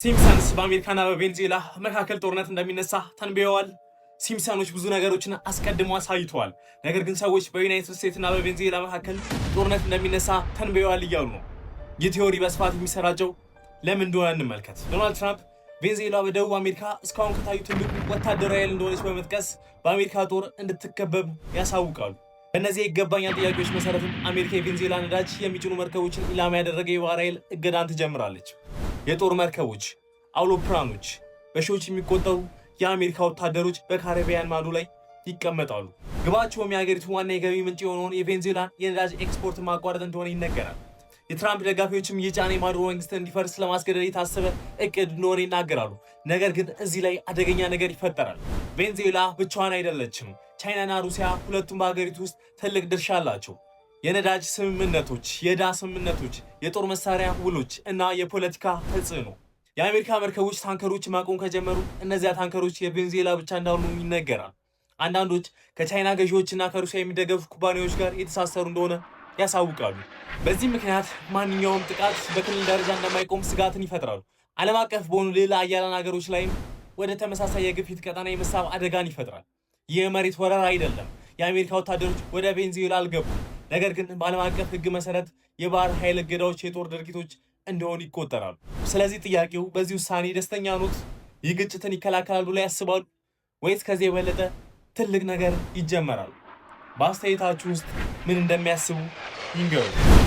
ሲምፕሰንስ በአሜሪካና በቬንዙዌላ መካከል ጦርነት እንደሚነሳ ተንብየዋል። ሲምፕሰኖች ብዙ ነገሮችን አስቀድመው አሳይተዋል። ነገር ግን ሰዎች በዩናይትድ ስቴትስ እና በቬንዙዌላ መካከል ጦርነት እንደሚነሳ ተንብየዋል እያሉ ነው። ይህ theory በስፋት የሚሰራጨው ለምን እንደሆነ እንመልከት። ዶናልድ ትራምፕ ቬንዙዌላ በደቡብ አሜሪካ እስካሁን ከታዩ ትልቁ ወታደራዊ ኃይል እንደሆነች በመጥቀስ በአሜሪካ ጦር እንድትከበብ ያሳውቃሉ። በእነዚህ የይገባኛል ጥያቄዎች መሰረትም አሜሪካ የቬንዙዌላ ነዳጅ የሚጭኑ መርከቦችን ኢላማ ያደረገ የባህር ኃይል እገዳን ትጀምራለች። የጦር መርከቦች፣ አውሮፕላኖች፣ በሺዎች የሚቆጠሩ የአሜሪካ ወታደሮች በካሪቢያን ማዶ ላይ ይቀመጣሉ። ግባቸውም የሀገሪቱ ዋና የገቢ ምንጭ የሆነውን የቬንዙዌላን የነዳጅ ኤክስፖርት ማቋረጥ እንደሆነ ይነገራል። የትራምፕ ደጋፊዎችም ይህ ጫና የማዱሮ መንግስት እንዲፈርስ ለማስገደድ የታሰበ እቅድ እንደሆነ ይናገራሉ። ነገር ግን እዚህ ላይ አደገኛ ነገር ይፈጠራል። ቬንዙዌላ ብቻዋን አይደለችም። ቻይናና ሩሲያ ሁለቱም በሀገሪቱ ውስጥ ትልቅ ድርሻ አላቸው። የነዳጅ ስምምነቶች፣ የዕዳ ስምምነቶች፣ የጦር መሳሪያ ውሎች እና የፖለቲካ ተጽዕኖ። የአሜሪካ መርከቦች ታንከሮች ማቆም ከጀመሩ እነዚያ ታንከሮች የቬንዙዌላ ብቻ እንዳልሆኑ ይነገራል። አንዳንዶች ከቻይና ገዢዎችና ከሩሲያ የሚደገፉ ኩባንያዎች ጋር የተሳሰሩ እንደሆነ ያሳውቃሉ። በዚህ ምክንያት ማንኛውም ጥቃት በክልል ደረጃ እንደማይቆም ስጋትን ይፈጥራሉ። ዓለም አቀፍ በሆኑ ሌላ ኃያላን ሀገሮች ላይም ወደ ተመሳሳይ የግፊት ቀጠና የመሳብ አደጋን ይፈጥራል። ይህ የመሬት ወረራ አይደለም። የአሜሪካ ወታደሮች ወደ ቬንዙዌላ አልገቡም። ነገር ግን በዓለም አቀፍ ሕግ መሰረት የባህር ኃይል እገዳዎች የጦር ድርጊቶች እንደሆኑ ይቆጠራሉ። ስለዚህ ጥያቄው በዚህ ውሳኔ ደስተኛ ኖት? ይህ ግጭትን ይከላከላሉ ብለው ያስባሉ ወይስ ከዚህ የበለጠ ትልቅ ነገር ይጀመራል? በአስተያየታችሁ ውስጥ ምን እንደሚያስቡ ይንገሩ።